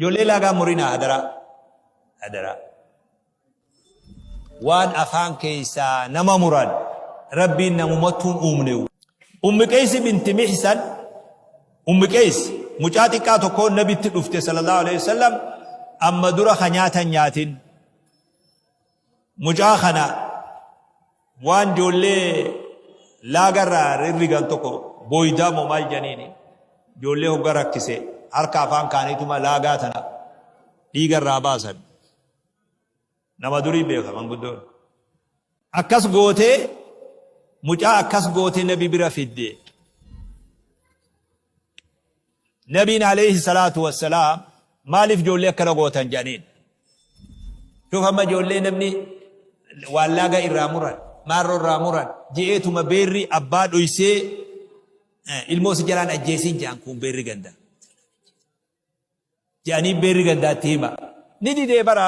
Ijoollee laagaa murinaa hadaraa. Hadaraa. Waan afaan keessaa nama muran Rabbiin namumattuun uumnewu. Ummi Qeeysi binti Mihsan, Ummi Qeeys mucaa xiqqaa tokkoon nabitti dhufte sallallahu alaihi wasallam, amma dura ka nyaatan nyaatin. Mucaa kana waan ijoollee laagarraa rirrigan tokko booydaa moo maal janiini ijoollee hogga rakkise harka afaan kaaniituma laagaa tana dhiigarraa baasan. Nama durii beeka manguddoon. Akkas gootee mucaa akkas gootee nabi bira fidde. Nabiin alayhi salaatu wassalaam maaliif ijoollee akkana gootan jedhaniin. Shuuf amma ijoollee namni waan laaga irraa muran, maarroo irraa muran, je'eetuma beerri abbaa dhoysee ilmoo si jalaan ajjeesiin jedhan kun beerri ganda. Jedhanii beerri gandaatti hima. Ni didee bara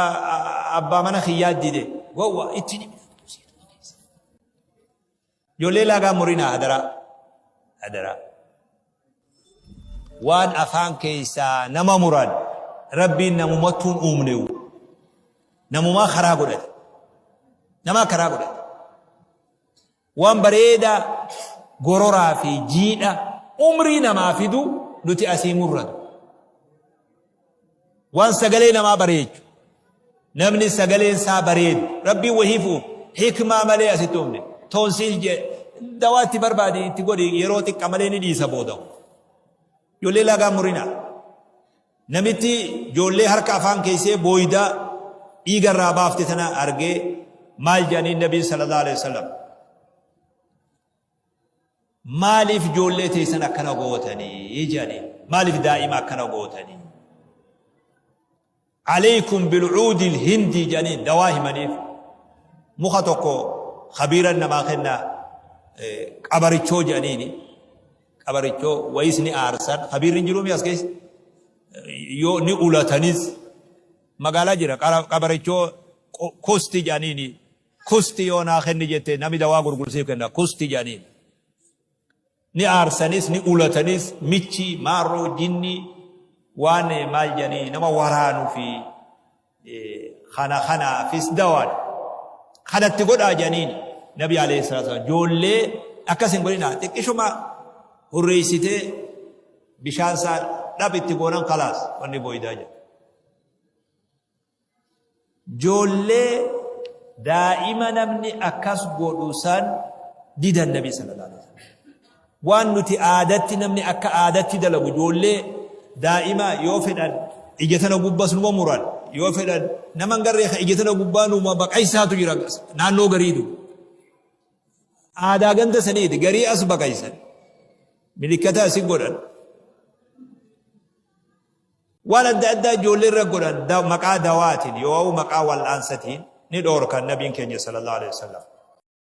abbaa mana kiyyaa dide. Gowwa itti ni Ijoollee laagaa murinaa hadaraa. Hadaraa. Waan afaan keessaa nama muran Rabbiin namumattuun uumnewu. Namumaa karaa godhate. Namaa karaa godhate. Waan bareedaa gororaa fi jiidha umrii namaa fidu nuti asii murratu. Waan sagalee namaa bareechu. Namni sagaleen isaa bareedu. Rabbiin wahiif uume. Hikmaa malee asitti uumne. Toonsiil dawaa itti barbaadi itti godhi yeroo xiqqa malee ni dhiisa booda. Ijoollee laagaa murinaa. Namitti ijoollee harka afaan keessee booydaa dhiiga irraa baafte tana argee maal jedhaniin Nabiin sallallahu alaihi wasallam. Maaliif ijoollee teessan akkana gootanii jedhaniin. Maaliif daa'ima akkana gootanii? Alaykum bilcuudi hindi jedhaniin dawaa himaniif. Muka tokko kabiiran namaa kenna, qabarichoo jedhaniini. Qabarichoo wayis ni aarsan. Kabiirri hin jiruumi as keessa? Yoo ni ulatanis magaalaa jira qabarichoo kusti jedhaniini. Kusti yoo naa kenni jette nami dawaa gurgursiif kenna kusti jedhaniin. Ni aarsanis ni ulatanis michi maarroo jinni waan maal jedhanii nama waraanuu fi kana kanaafis dawaadha. Kanatti godhaa jedhaniin Nabi alayhi salaatu wasallam ijoollee akkas hin godhinaa, xiqqishuma hurreessitee bishaan isaa dhab itti goonan kalaas wanni booydaa jedha. Joollee daa'ima namni akkas godhu san didan Nabi sallallahu alaihi wasallam. Waan nuti aadatti namni akka aadatti dalagu ijoollee daa'ima yoo fedhan ija tana gubbas numa muran, yoo fedhan nama hin garree ija tana gubbaa numa baqaysaatu jira naannoo gariitu. Aadaa ganda saniiti garii as baqaysan milikkata asi godhan. Waan adda addaa ijoollee irra godhan maqaa dawaatiin yoo maqaa wal'aansatiin ni dhoorkan nabiin keenya sallallahu alaihi wasallam.